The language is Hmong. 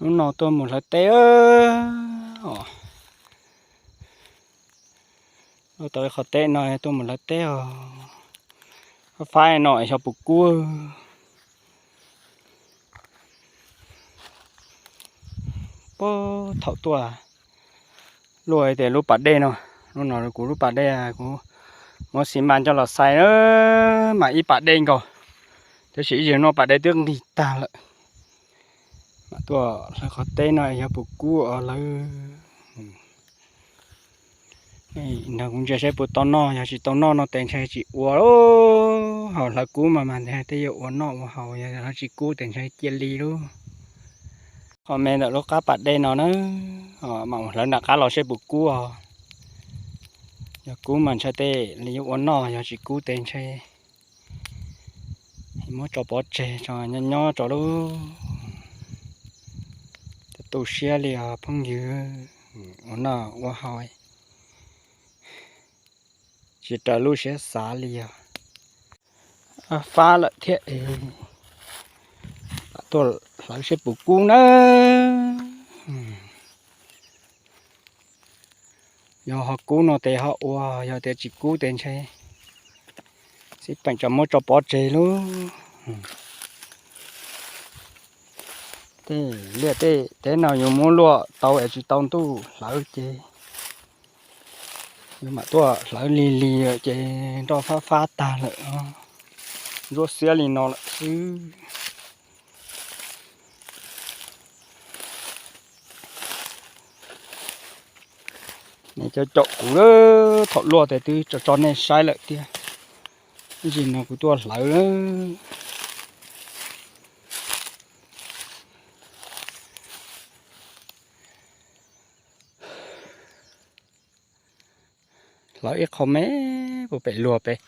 Hnub no tuaj mus hlawv teb os. Luaj tau ib qho teb no tuaj mus hlawv teb os. Fab fab no xyov puas kub. Puag thaum tuaj luaj tias lub pas dej no, lub no kuv lub pas dej kuv muab xi mas coj los xais na, mas ib pas dej nkaus, tab sis ib zaug no pas dej twb nqig tag lawm. Mas tuaj hlawv qhov teb no yog puas kub os lawv. Nrog kuv ntsia saib puas tau noj, yog tsis tau noj no tes ntshai tsis ua, haus hlawv kub mas mas ntshai tej yuav ua noj ua haus, yog tsis kub tes ntshai cia li lub. Qhov me ntawm lub qab pas dej no na, mam mus hlawv nram qab los seb puas kub os. Yog kub mas ntshai tej li yuav ua noj, yog tsis kub tes ntshai muab tso pov tseg tso nyob nyob tso lub. Tu siab li os phooj ywg, ua noj ua haus tsis raws lub siab xav li os. Fab lawm thiab es tuaj hlawv seb puas kub nawb. Yog ho kub no tes ho ua, yog tias tsis kub tes ntshai xij peem tsam muab tso pov tseg lub. Tej liaj tej teb no yus muab luaj tau es tsis tau ntuj hlawv ces yus mam tuaj hlawv lig lig lawm ces nroj fab fab tag lawm, ntsuab xiab li no lawm xwb. Nej cov caum kuv, thaum luaj tes twb tso tso nej saib lawm tiag, ib zaug no kuv tuaj hlawv. Hlawv ib qho me puag pem luag pem,